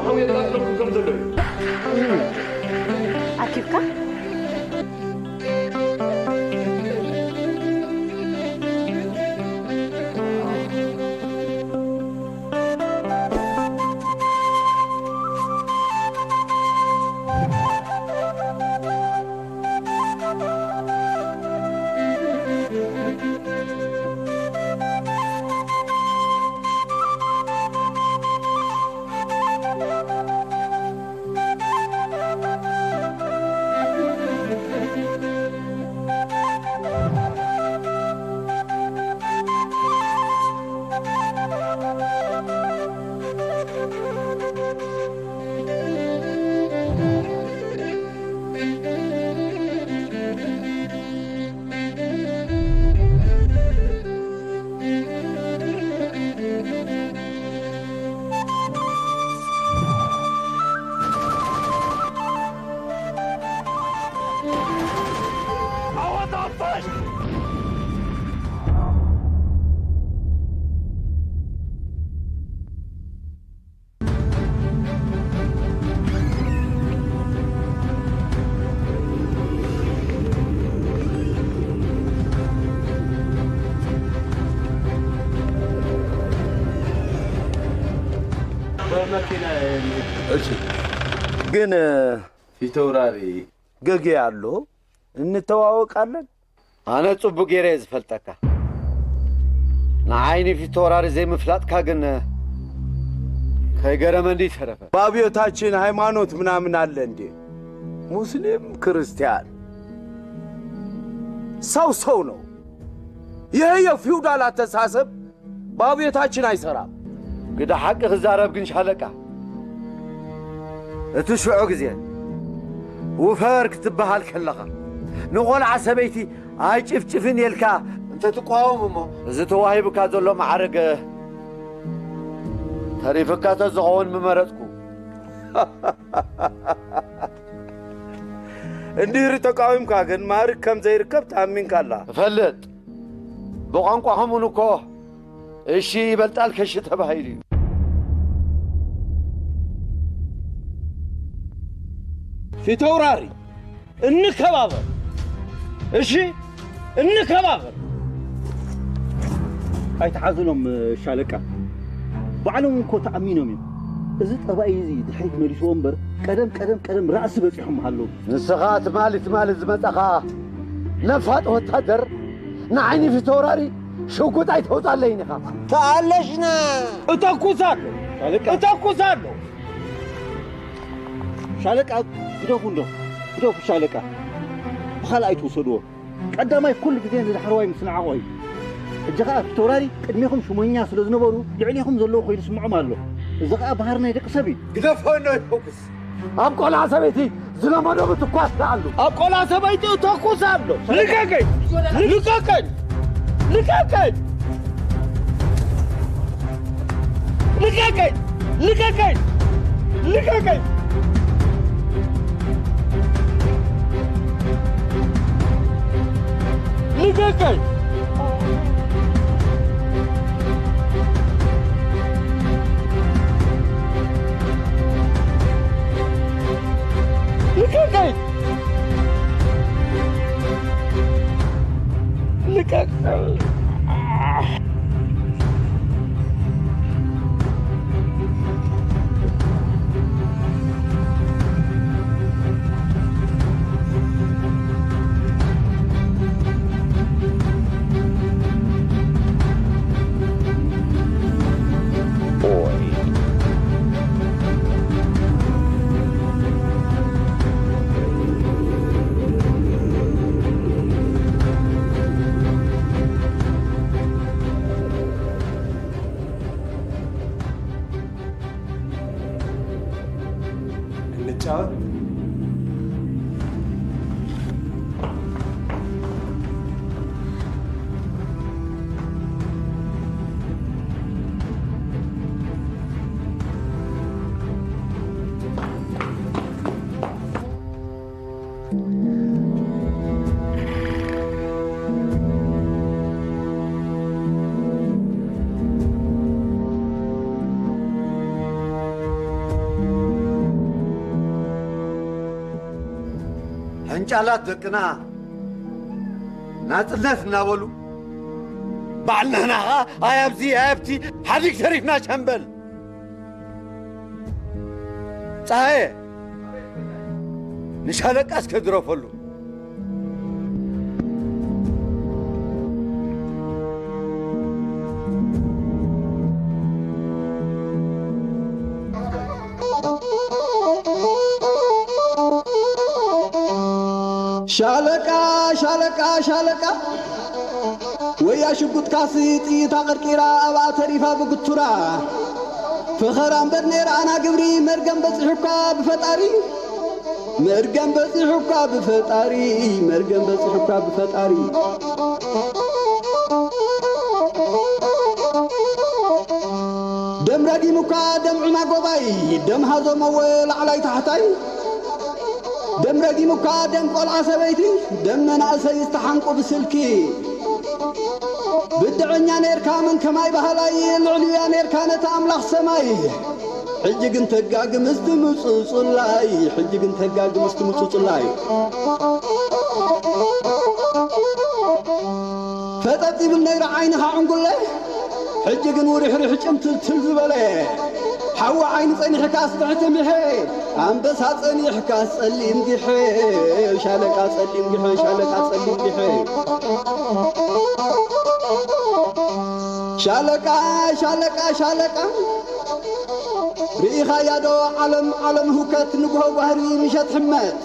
ሓው የቃጽለኩም ከም ዘሎ እዩ። ኣኪብካ? እሺ። ግን ፊተውራሪ ገጌ ኣሎ፣ እንተዋወቃለን። ኣነ ጽቡቅ ገይረ እየ ዝፈልጠካ። ንዓይኒ ፊተውራሪ ዘይምፍላጥካ ግን ከይገረመኒ ይተረፈ። በአብዮታችን ሃይማኖት ምናምን አለ እንዴ? ሙስሊም ክርስቲያን፣ ሰው ሰው ነው። ይህ የፊውዳል አስተሳሰብ በአብዮታችን አይሰራም። ግዳ ሓቂ ክዛረብ ግን ሻለቃ፣ እቲ ሽዑ ግዜ ውፈር ክትበሃል ከለኻ፣ ንቖልዓ ሰበይቲ ኣይጭፍጭፍን የልካ እንተ ትቋወም እሞ፣ እዚ ተዋሂቡካ ዘሎ ማዕረግ ተሪፍካ ተዝኸውን ምመረጽኩ። እንድህሪ ተቃዊምካ ግን ማዕርግ ከም ዘይርከብ ተኣሚንካ ኣላ። እፈልጥ። ብቋንቋኹም እውን እኮ እሺ ይበልጣል ከሺ ተባሂሉ እዩ። ፊተውራሪ፣ እንከባበር። እሺ፣ እንከባበር። ኣይትሓዝኖም ሻለቃ። ባዕሎም እኮ ተኣሚኖም እዮም። እዚ ጠባይ እዚ ድሕሪት መሊስዎ እምበር ቀደም ቀደም ቀደም ራእሲ በጺሖም ኣለዉ። ንስኻ ትማሊ ትማሊ ዝመጻኻ ነፋጥ ወታደር ንዓይኒ ፊተውራሪ ሽጉጥ ኣይተውጻለይን ኢኻ። ተኣለሽና። እተኩስ ኣሎ። ሻለቃ። እተኩስ ኣሎ። ሻለቃ ግደፉ እንዶ። ግደፉ ሻለቃ። ብኻልእ ኣይትውሰድዎ። ቀዳማይ ኩሉ ግዜ ንዳሕረዋይ ምስናዕቆ እዩ። ሕጂ ኸኣ ፊተውራሪ ቅድሜኹም ሹመኛ ስለ ዝነበሩ ልዕሌኹም ዘለዉ ኮይኑ ይስምዖም ኣሎ። እዚ ኸኣ ባህሪ ናይ ደቂ ሰብ እዩ። ግደፎ እንዶ ይተኩስ። ኣብ ቆልዓ ሰበይቲ ዝለመዶ ምትኳስ ደኣ ኣሉ። ኣብ ቆልዓ ሰበይቲ እተኩስ ኣሎ። ልቀቀኝ! ልቀቀኝ! ልቀቀኝ! ልቀቀኝ! ልቀቀኝ! ልቀቀኝ! ልቀቀኝ! ልቀቀኝ! ልቀቀኝ! ክንጫወት። ፍንጫላት ደቅና ናጽነት እናበሉ፣ ባዕልና ንሕና ኸኣ ኣይ ኣብዚ ኣይ ኣብቲ ሓዲግ ተሪፍና ሻምበል። ጸሃየ፣ ንሻለቃ እስከ ድረፈሉ። ሻለቃ፣ ሻለቃ፣ ሻለቃ፣ ወያ ሽጉጥካሲ ጥይታ ቀርቂራ ኣብኣ ተሪፋ ብግቱራ። ፈኸራ እምበር ናይ ረኣና ግብሪ፣ መርገም በጺሑካ ብፈጣሪ። መርገም በጺሑካ ብፈጣሪ፣ መርገም በጺሑካ ብፈጣሪ። ደም ረጊሙካ ደም ዑና ጎባይ፣ ደም ሃዞመወ ላዕላይ ታሕታይ። ደም ረጊሙካ ደም ቆልዓ ሰበይቲ፣ ደም መናእሰይ ዝተሓንቁ ብስልኪ። ብድዐኛ ኔርካ መን ከማይ ባህላይ፣ ልዕልያ ኔርካ ነቲ ኣምላኽ ሰማይ። ሕጂ ግን ተጋግም እስቲ ምጹጹላይ፣ ሕጂ ግን ተጋግም እስቲ ምጹጹላይ። ፈጠጥ ይብል ነይሩ ዓይንኻ ዕንጉለ፣ ሕጂ ግን ውሪሕሪሕ ጭምትልትል ዝበለ። ሓዊ ዓይኒ ጸኒሕካስ ትሕቲ ሚሐ፣ ኣንበሳ ጸኒሕካስ ጸሊም ጊሐ፣ ሻለቃ ጸሊም ጊሐ፣ ሻለቃ ጸሊም ጊሐ። ሻለቃ፣ ሻለቃ፣ ሻለቃ፣ ርኢኻያ ዶ ዓለም፣ ዓለም ህውከት፣ ንግሆ ጓህሪ፣ ምሸት ሕመት።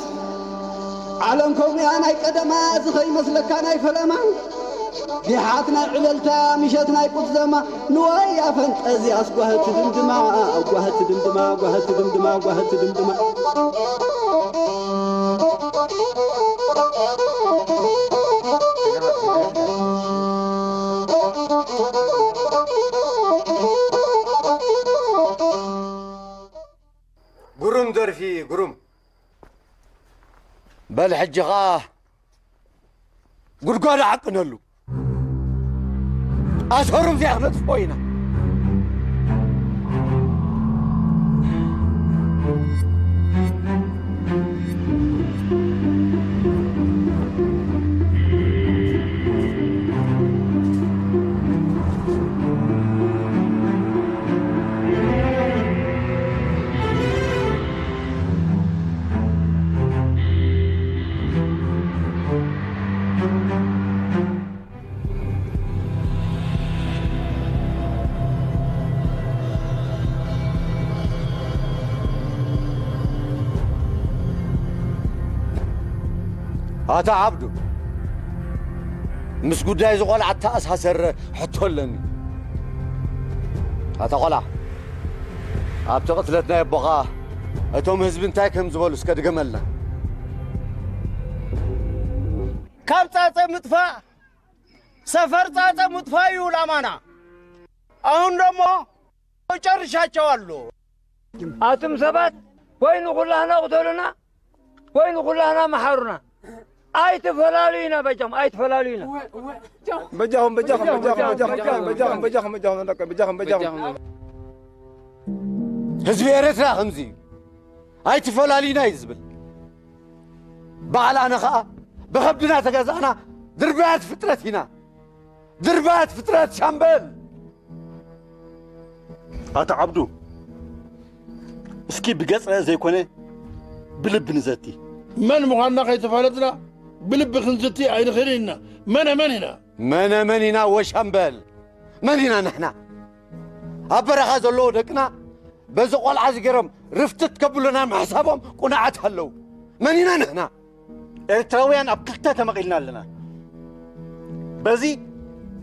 ዓለም ከምኡ እያ ናይ ቀደማ፣ እዚ ኸይመስለካ ናይ ፈለማ። ጊሓት ናይ ዕለልታ፣ ምሸት ናይ ቁዘማ። ንዋይ ኣፈንጠዝያስ ጓህቲ ድምድማ፣ ጓህቲ ድምድማ፣ ጓህቲ ድምድማ፣ ጓህቲ ድምድማ። ግሩም ደርፊ፣ ግሩም። በል ሕጂ ኸኣ ጉድጓድ ዓቅነሉ። ኣሰሩ እዚኣ ክነጥፍኦ ኢና። ኣታ ዓብዱ፣ ምስ ጉዳይ እዚ ቆልዓ እተኣሳሰረ ሕቶ ኣለኒ። ኣታ ቆልዓ፣ ኣብቲ ቅትለት ናይ ኣቦኻ እቶም ህዝቢ እንታይ ከም ዝበሉ እስከ ድገመልና። ካብ ጻጸ ምጥፋእ ሰፈር ጻጸ ምጥፋእ እዩ ላማና። አሁን ደግሞ ጨርሻቸዋለሁ። ኣቱም ሰባት ወይ ንኹላህና ቅተሉና ወይ ንኹላህና መሓሩና። ኣይትፈላልዩና በጃኹም፣ ኣይትፈላልዩና። በጃኹም፣ በጃኹም፣ በጃኹም፣ በጃኹም፣ በጃኹም፣ በጃኹም፣ በጃኹም፣ በጃኹም፣ በጃኹም። ህዝቢ ኤርትራ ከምዚ እዩ። ኣይትፈላልዩና እዩ ዝብል። ባዕላና ኸኣ ብኸብድና ተገዛእና ድርባያት ፍጥረት ኢና። ድርባያት ፍጥረት ሻምበል። ኣታ ዓብዱ፣ እስኪ ብገጽ ዘይኮነ ብልቢ ንዘቲ። መን ምዃንና ከይተፋለጥና ብልቢ ክንዝቲ ኣይንኽእልን ኢና። መነ መን ኢና? መነ መን ኢና ወሻምበል? መን ኢና ንሕና? ኣብ በረኻ ዘለዉ ደቅና በዚ ቆልዓ እዚ ገይሮም ርፍትት ከብሉና ምሕሳቦም ቁኑዓት ኣለዉ። መን ኢና ንሕና? ኤርትራውያን ኣብ ክልተ ተመቒልና ኣለና። በዚ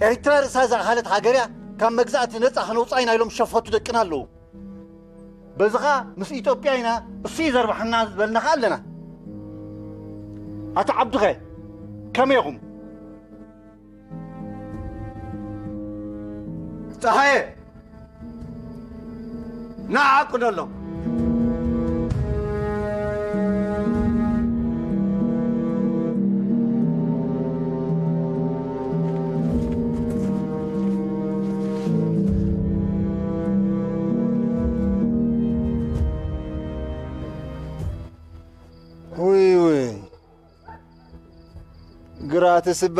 ኤርትራ ርእሳ ዝኣኸለት ሃገር እያ፣ ካብ መግዛእቲ ነጻ ከነውጽኣ ኢና ኢሎም ዝሸፈቱ ደቅና ኣለዉ። በዚ ኸኣ ምስ ኢትዮጵያ ኢና፣ እሱ እዩ ዘርብሓና ዝበልና ኸኣ ኣለና። ኣቶ ዓብዱኸ ከመይ ኢኹም? ጸሃየ፣ ንዓ ቅደሎም። ውይ፣ ውይ። ራትስባ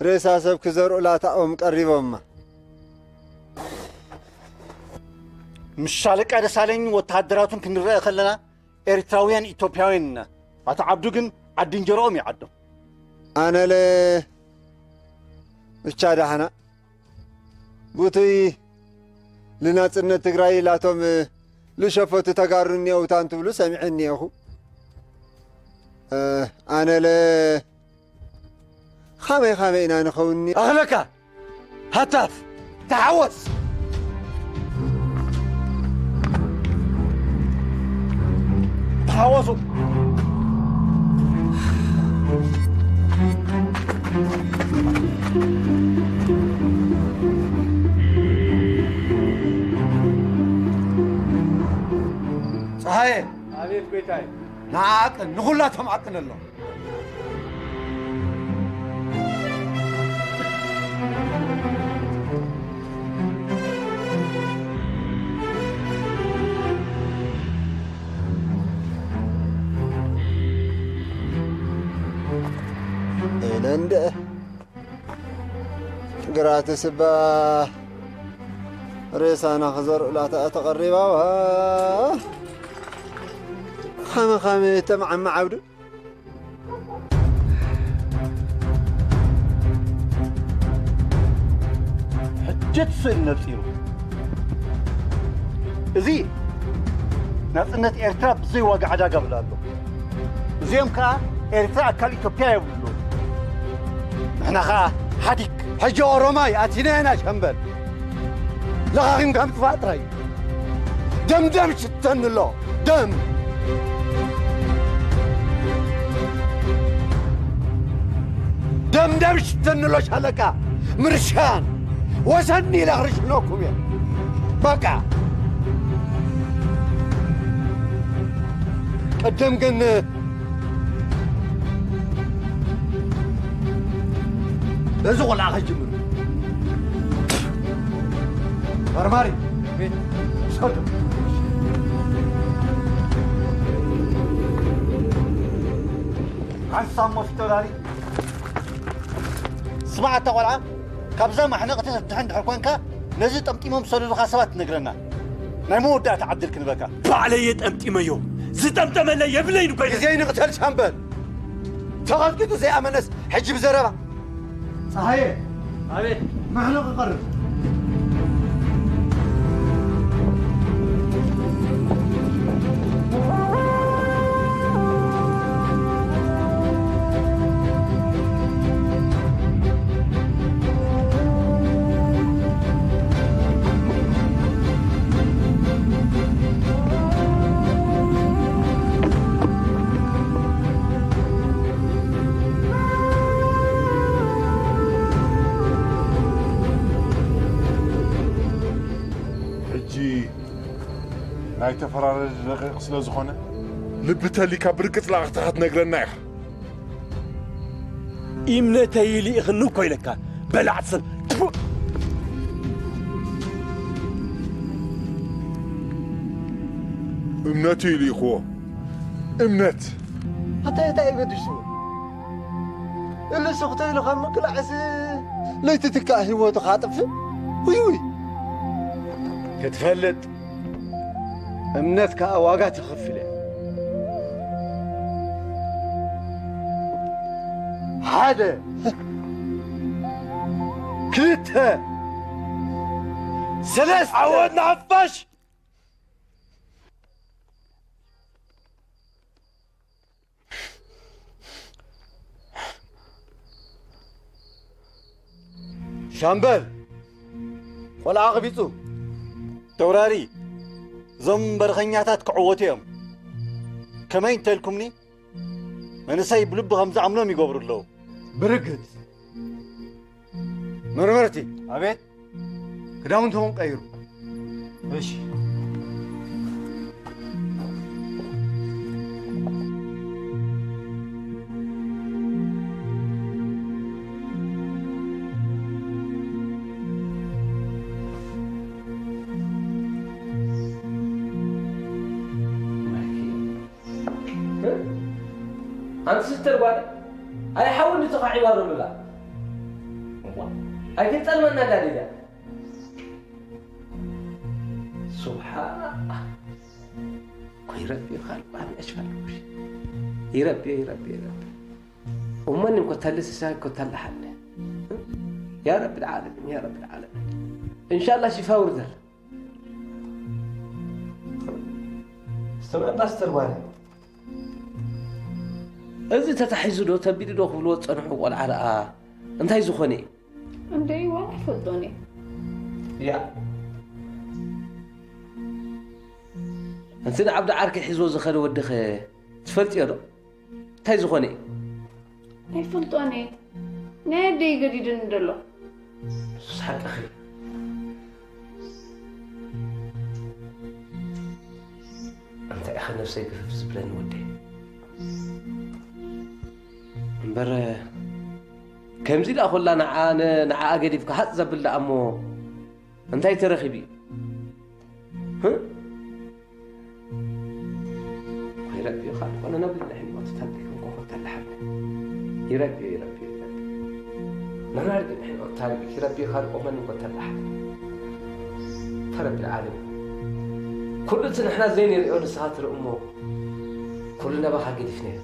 ሬሳ ሰብ ክዘርኡ ላታኦም ቀሪቦማ። ምስ ሻለቃ ደሳለኝ ወተሃደራቱን ክንረአ ከለና ኤርትራውያን ኢትዮጵያውያን ኢና። ኣቶ ዓብዱ ግን ዓዲ እንጀርኦም እዩ ዓዶም። ኣነለ ብቻ ዳሕና ቡቱይ ልናጽነት ትግራይ ላቶም ልሸፈቱ ተጋሩ እኒአውታን ትብሉ ሰሚዐ እኒአኹ። ኣነለ ኻመይ ኻመይ ኢና ንኸውኒ? ኣኽለካ! ሃታፍ! ተሓወስ! ተሓወሱ! ፀሃየ! ኣቤት ጎይታይ። ንዓቅን ንኹላቶም ዓቅን ኣሎ። እነንደ ግራት ስባ ሬሳና ክዘርኡላታ ተቐሪባዋ። ኸመ ኸመ ተመዓመ ዓብዱ። ሕጂ እቲ ስእሊ ነጺሩ። እዚ ናጽነት ኤርትራ ብዘይ ዋጋ ዕዳጋ ብላ ኣሎ። እዚኦም ከኣ ኤርትራ ኣካል ኢትዮጵያ የብሉ። ንሕና ከኣ ሓዲግ። ሕጂ ኦሮማይ ኣቲና ኢና ሸምበል። ለኻኺምካ ምጥፋእ ጥራይ። ደም ደም ሽተኒ ኣሎ። ደም። ደም ደም ሽተኒ ኣሎ ሻለቃ። ምርሻን። ወሰኒ ኢለ ክርሽነኩም እየ። በቃ። ቅድም ግን እዚ ቆልዓ ከጅምር። መርማሪ፣ ሰዱ። ሓንሳብ ሞፊቶ ዳሪ። ስማዕ ኣታ ቆልዓ፣ ካብዛ ማሕነቕቲ ትድሕን ድሕር ኮንካ፣ ነዚ ጠምጢሞም ዝሰደዱኻ ሰባት ትነግረና። ናይ መወዳእታ ዕድል ክንበካ። ባዕለየ ጠምጢመዮ። ዝጠምጠመለይ የብለይን እኮ። ግዜ ንቕተል ሻምበል። ተቐጥቂጡ ዘይኣመነስ ሕጂ ብዘረባ። ጸሃየ። ኣቤት። ማሕነቕ ይቐርብ። ሕጂ ናይ ተፈራረዲ ደቂቕ ስለ ዝኾነ፣ ልቢ ተሊካ ብርግጽ ለኣኽትኻ ትነግረና ኢኻ። እምነተይ ይልኢኽኒ እኮ ኢለካ፣ በላዕ ሰብ። ትፉ! እምነቱ ይልኢኽዎ። እምነት። ኣታ እንታይ እዩ ገዲሱ? እልሱ ክተይሉ ካብ ምቅላዕስ ለይቲ ትካእ ህይወቱ ካጥፍእ? ውይ ውይ። ክትፈልጥ እምነት ከኣ ዋጋ ትኸፍል እያ። ሓደ፣ ክልተ፣ ሰለስተ። ዓወት ንሓፋሽ! ሻምበል፣ ቆልዓ ኣቕቢጹ። ተውራሪ፣ እዞም በረኸኛታት ክዕወቱ እዮም። ከመይ እንተልኩምኒ፣ መንእሰይ ብልቢ ከም ዝኣምኖም ይገብሩ ኣለዉ። ብርግጽ። መርመርቲ። ኣቤት። ክዳውንትኹም ቀይሩ። እሺ። ኣንቲ ስተር ጓል ኣይሓውን ተኻዒባ ዶ ሉላ? እዋ፣ ኣይትጠልመና ዳሊላ። ሱብሓንላህ። ኮይ ረቢ ይኻል፣ ባብ ያሽፋል። ይረቢ፣ ይረቢ፣ ይረቢ። እመን እንኮ ተልስሳ እንኮ ተላሓለ። يا رب العالمين، يا رب العالمين. إن شاء الله شفاء وردل. استمع باستر باري. እዚ ተታሒዙ ዶ ተቢሉ ዶ ክብልዎ ዝጸንሑ ቆልዓ ደኣ እንታይ ዝኾነ እዩ? እንደይ ዋላ ኣይፈልጦን እየ። ያ። እቲ ንዓብዲ ዓርከይ ሒዝዎ ዝኸደ ወድኸ ትፈልጥዮ ዶ? እንታይ ዝኾነ እዩ? ኣይፈልጦን እየ። ናይ ኣደይ ገዲድኒ ዘሎ። ንሱስ ሓቅኺ። እንታይ ኢኸ ነብሰይ ግፍፍ ዝብለኒ ወደይ? እምበር ከምዚ ደኣ ኮላ ንዓ-፣ ን-፣ ንዓኣ ገዲፍካ ሃጥ ዘብል ደኣ እሞ እንታይ ተረኺቡ እዩ? ህእ? ይረቢ ካልቆነ ነብል ሕልሞት ታቢክ እንኮ ተላሓለ። ይረቢ፣ ይረቢ፣ ይረቢ። ነናርግ ሕልሞት ታቢክ ይረቢ ካልቆ መን እንኮ ተላሓለ። ተረቢ ዓለም። ኩሉ እቲ ንሕና ዘይንሪኦ ንስኻ ትርኢ እሞ ኩሉ ነባኻ ገዲፍናዮ።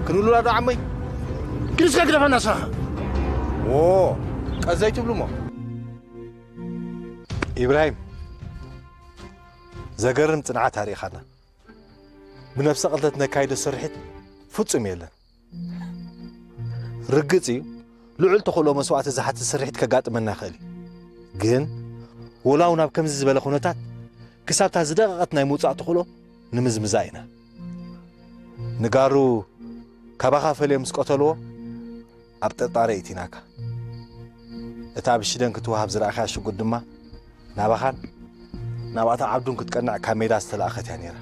ክንብሉላ ዶ ዓመይ? ግን እስከ ግደፈና ስራኻ። ዎ፣ ቀዘይ ትብሉ እሞ። ኢብራሂም፣ ዘገርም ጽንዓት ኣርኢኻና። ብነብሰ ቅትለት ነካይዶ ስርሒት ፍጹም የለን። ርግጽ እዩ፣ ልዑል ተኽእሎ መስዋእቲ ዝሓትት ስርሒት ከጋጥመና ይኽእል እዩ። ግን ወላ እውን ኣብ ከምዚ ዝበለ ኩነታት ክሳብታ ዝደቐቐት ናይ ምውጻእ ተኽእሎ ንምዝምዛ ኢና። ንጋሩ ካባኻ ፈልዮም ምስ ቀተልዎ ኣብ ጥርጣረ እቲናካ። እታ ኣብ ሽደን ክትወሃብ ዝረኣኻያ ሽጉጥ ድማ ናባኻን ናብኣታ ዓብዱን ክትቀንዕ ካብ ሜዳ ዝተላእኸት እያ ነይራ።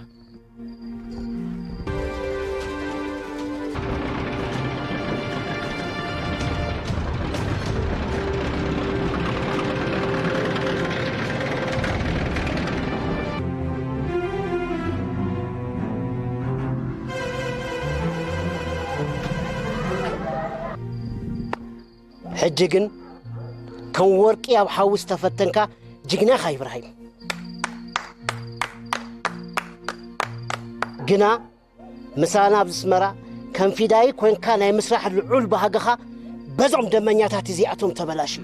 ሕጂ ግን ከም ወርቂ ኣብ ሓዊ ዝተፈተንካ ጅግና ኢኻ ኢብራሂም። ግና ምሳና ኣብዚ ኣስመራ ከም ፊዳይ ኮንካ ናይ ምስራሕ ልዑል ባህግኻ በዞም ደመኛታት እዚኣቶም ተበላሽዩ።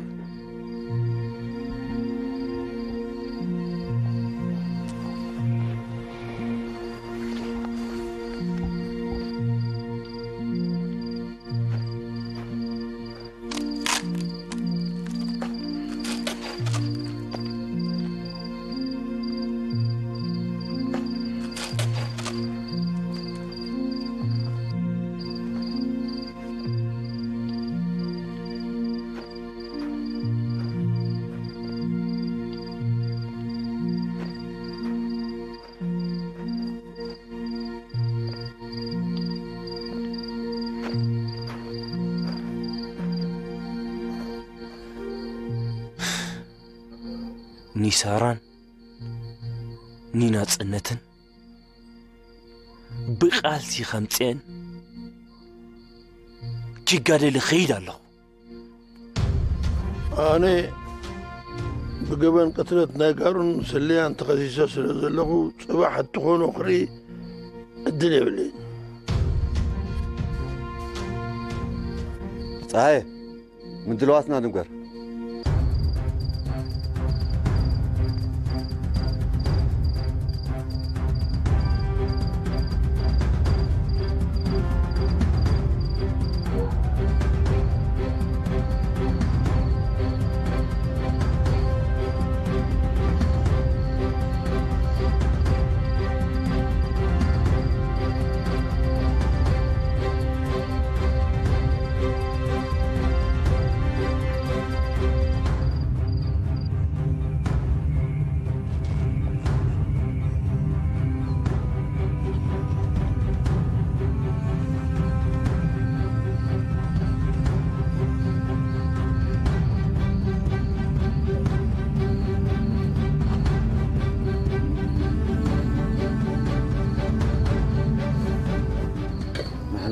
ኒሳራን ንናጽነትን ብቓልሲ ከምጽኤን ክጋደል እኸይድ ኣለኹ። ኣነ ብገበን ቅትለት ናይ ጋሩን ሰልያን ተኸሲሰ ስለ ዘለኹ፣ ጽባሕ እትኾኖ ክርኢ ዕድል የብለይን። ጸሃየ፣ ምድላዋትና ንግበር።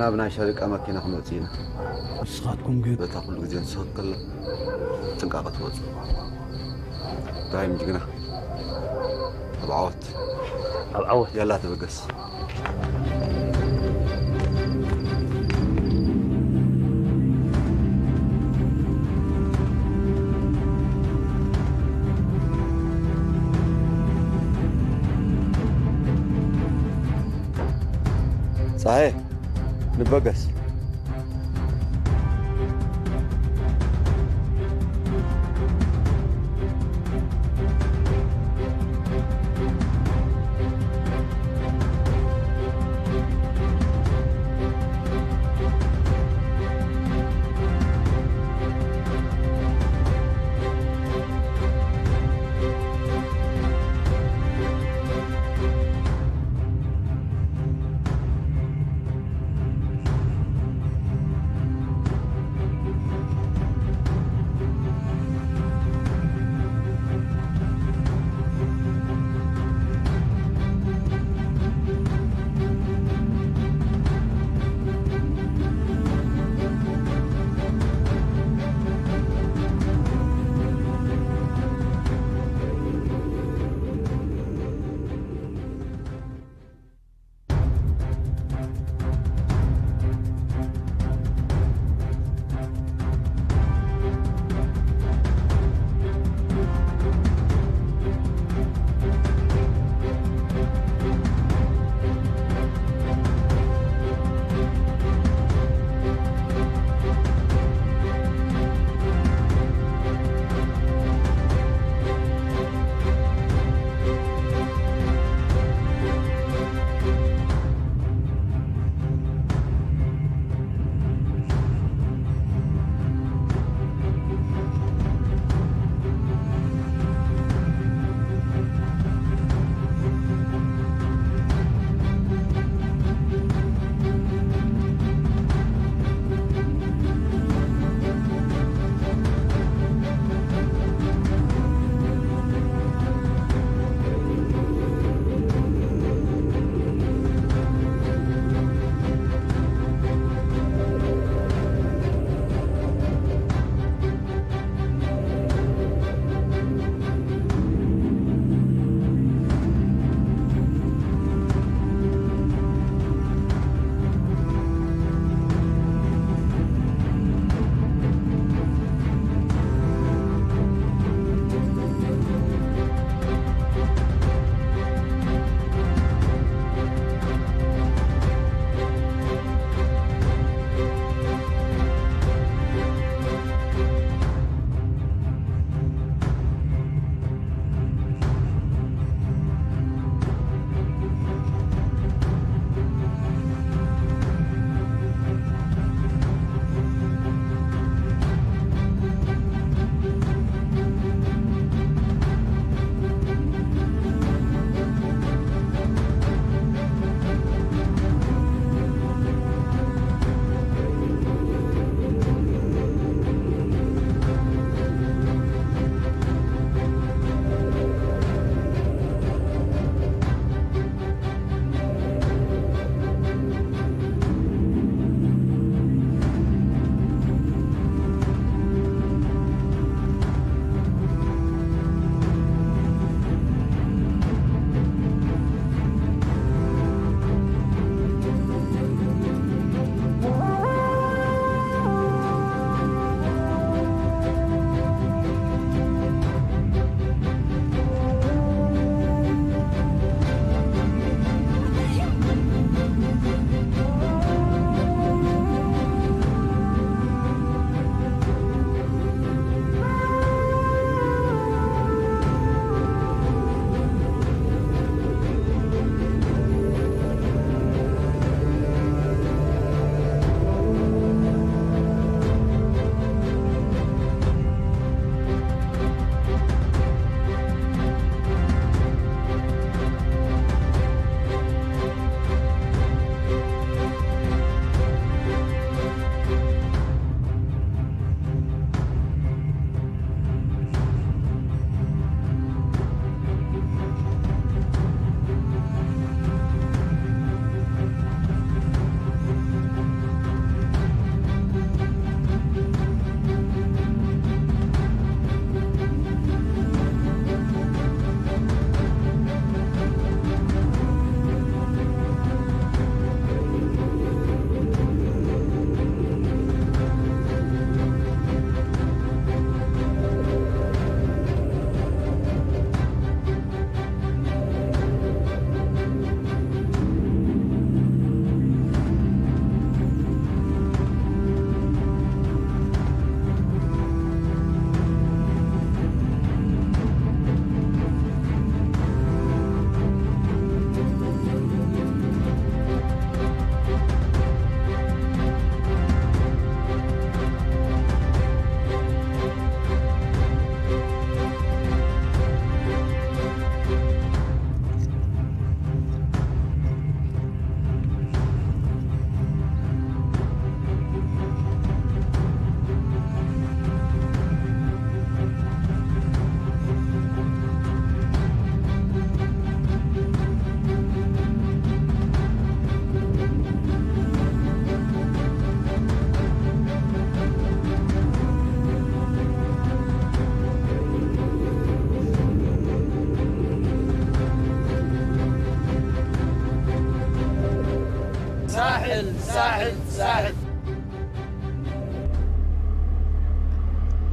ኣብ ናይ ሸሪቃ መኪና ክንወጽእ ኢና። ንስኻትኩም ግን በታ ኩሉ ግዜ ንስኻ ከሎ ጥንቃቐ ትወጽኡ። ኢብራሂም ጅግና፣ ኣብ ዓወት። ኣብ ዓወት። ያላ ተበገስ። ጸሃየ፣ ንበገስ።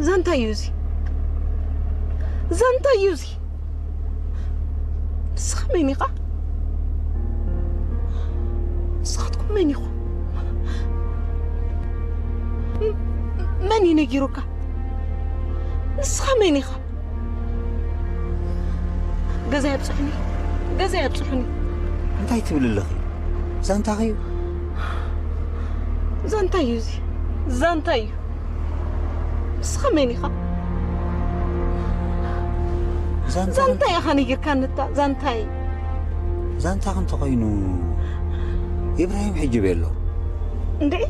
ዛንታ እዩ እዚ። ዛንታ እዩ እዚ። ንስኻ መን ኢኻ? ንስኻትኩም መን ኢኹም? መን እዩ ነጊሩካ? ንስኻ መን ኢኻ? ገዛ የብፅሑኒ፣ ገዛ የብፅሑኒ። እንታይ ትብል ኣለኺ? ዛንታኺ እዩ። ዛንታ እዩ እዚ። ዛንታ እዩ። ንስኻ መን ኢኻ? ዛንታ ዛንታ ኢኻ ነጊርካኒ እታ ዛንታይ። ዛንታኺ እንተኾይኑ፣ ኢብራሂም ሕጂ በሎ። እንድዒ፣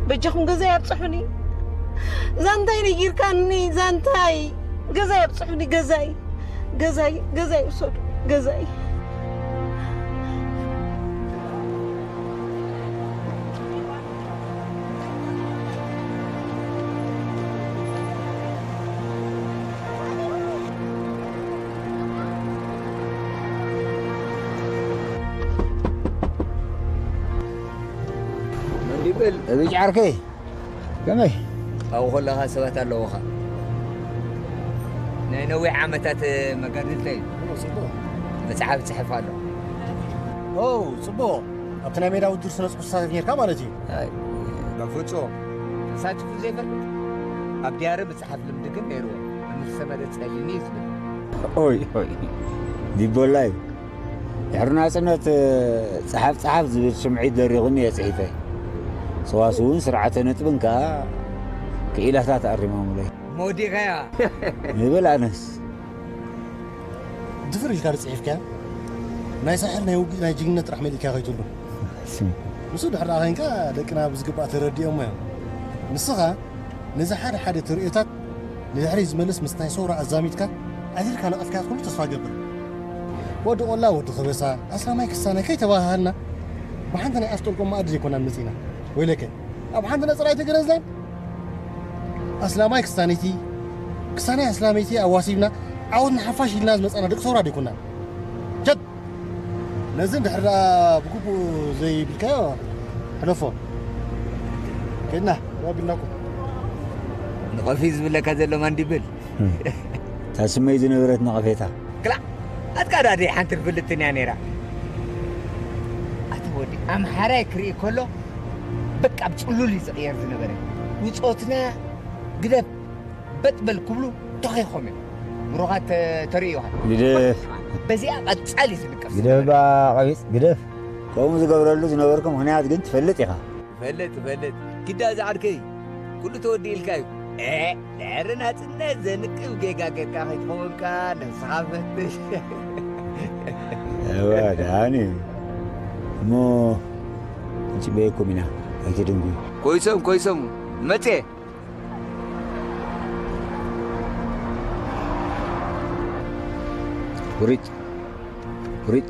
በጃኹም ገዛይ ኣብፅሑኒ። ዛንታይ ነጊርካኒ፣ ዛንታይ። ገዛይ ኣብፅሑኒ፣ ገዛይ። ገዛይ፣ ገዛይ ውሰዱ፣ ገዛይ። መንዲብል፣ እብጭ ዓርከይ፣ ከመይ? ኣብኡ ከለኻ ሰባት ኣለዉኻ። ናይ ነዊሕ ዓመታት መጋድልተይ እዩ። ኦ፣ ጽቡቕ። መጽሓፍ ጽሕፍ ኣሎ። ኦ፣ ጽቡቕ። ኣብቲ ናይ ሜዳ ውድድር ስነ ጽሑፍ ትሳተፍ ኔርካ ማለት እዩ? ኣይ፣ በፍጹም። ተሳቲፉ ዘይፈልጥ። ኣብ ድያሪ ምጽሓፍ ልምዲ ግን ነይርዎ። መምህር ሰመረ ጸሊኒ እዩ ዝብል። ኦይ፣ ኦይ። ዲቦላይ። ድሕሪ ናጽነት፣ ጸሓፍ ጸሓፍ ዝብል ስምዒት ደሪኹኒ እየ ጽሒፈ። ሰዋስውን ስርዓተ ነጥብን ከኣ ክኢላታት ኣሪሞምለይ። መወዲእካያ። ንብል ኣነስ። ድፍር ኢልካ ዶ ጽሒፍካያ? ናይ ሳሕል ናይ ውግእ ናይ ጅግንነት ጥራሕ መሊእካ ከይትብሎ። ስም። ንሱ ድሕር ደኣ ኸይንካ ደቅና ብዝግባእ ተረዲኦሞ እዮም። ንስኻ ነዚ ሓደ ሓደ ተርእዮታት ንድሕሪት ዝመልስ ምስ ናይ ሰውራ ኣዛሚድካ ኣዚርካ ነቒፍካያ ክትህሉ ተስፋ እገብር። ወዲ ቆላ ወዲ ከበሳ፣ ኣስላማይ ክስታናይ ከይተባሃሃልና ብሓንቲ ናይ ኣፍ ጠልቆ መኣዲ ዘይኮናን መጺእና። ወይለከ፣ ኣብ ሓንቲ ነጸላ ኣይተገረዝናን? ኣስላማይ ክስታነይቲ፣ ክስታናይ ኣስላመይቲ ኣዋሲብና ዓወት ንሓፋሽ ኢልና ዝመጻና ደቂ ሰውራ ዶ ኣይኮናን? ጀት! ነዚ እንድሕር ደኣ ብግቡእ ዘይብልካዮ ሕለፎ። ከድና፣ ደው ኣቢልናኩም። ንቐፊ ዝብለካ ዘሎ ማን ዲብል? እታ ስመይ ዝነበረት ነቐፌታ። ክላእ! ኣትካ ደኣ ደይ ሓንቲ ርፍልትን እያ ነይራ። ኣቲ ወዲ ኣምሓራይ ክርኢ ከሎ በቃ ኣብ ጽሉል እዩ ዝቕየር ዝነበረ። ብጾትና ግደፍ በጥ በል ክብሉ ተኺኾም እዮም። ምሩኻት ተ-፣ ተርእዩኻ። ግደፍ። በዚኣ ቀጻሊ ዝንቀፍ ግደፍ ዝነበረ። በኣ ቀቢጽ፣ ግደፍ። ከምኡ ዝገብረሉ ዝነበርኩ ምኽንያት ግን ትፈልጥ ኢኻ። እፈልጥ፣ እፈልጥ። ግዳ ዝዓርከይ፣ ኩሉ ተወዲእልካ እዩ። ኤ፣ ድሕሪ ናጽነት ዘንቅብ ጌጋ ጌርካ ከይትኸውን ከኣ ነብስኻ ፈትሽ። እወ፣ ደሓን እዩ። እሞ ክንጽበየኩም ኢና፣ ኣይትደንጉዩ። ኮይሶም፣ ኮይሶም፣ መጽየ። ውሪጥ፣ ውሪጥ።